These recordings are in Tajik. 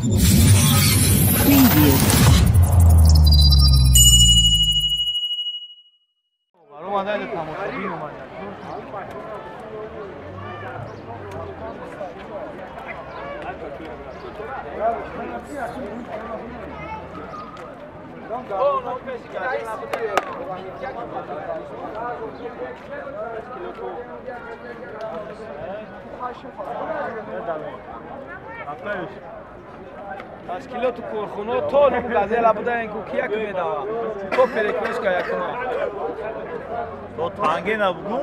Preview. Ташкилоту корхоно то нум газела буда инку кияк медава. То перекрышка якума. То танге набуду?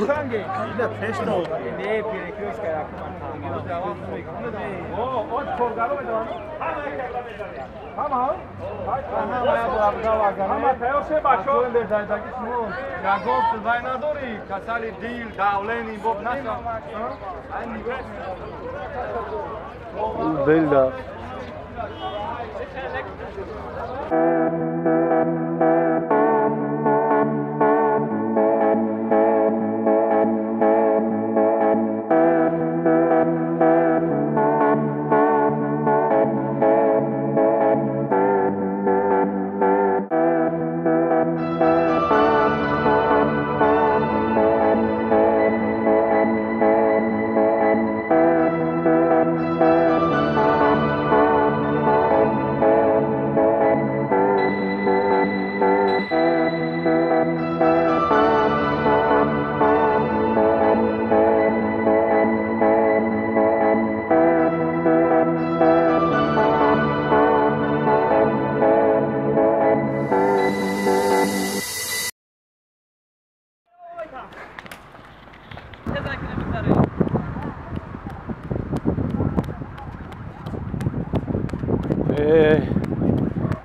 Танге. Ина пеш набуд. Не, перекрышка якума танге. О, от коргаро медава. Ҳама? Ҳама тайёр бачо. Ягон вай надорӣ, касали дил, давлени боб наша. Bilder.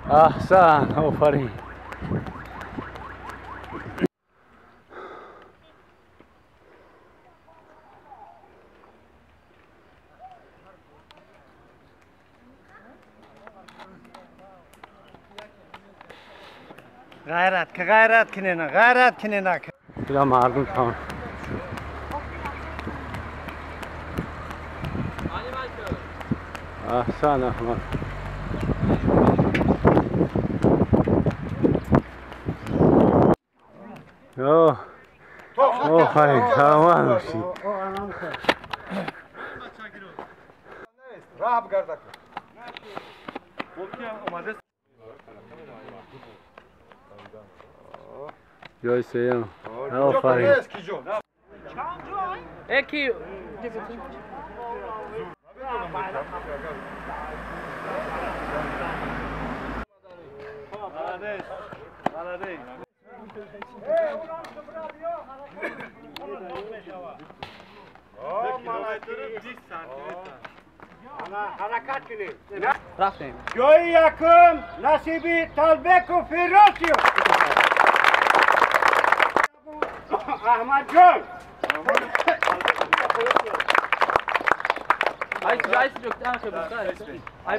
Аҳсан, офарин. Ғайрат, ғайрат кинена, ғайрат кинена. Ила мардум там. Аҳсан, Аҳмад. Офарин, саломат бошед. Ҷои сеюм. Офарин. Эки Ҷои якум насиби Талбеков Фиросиев. Аҳмадҷон. Ай, ай, ай, ай,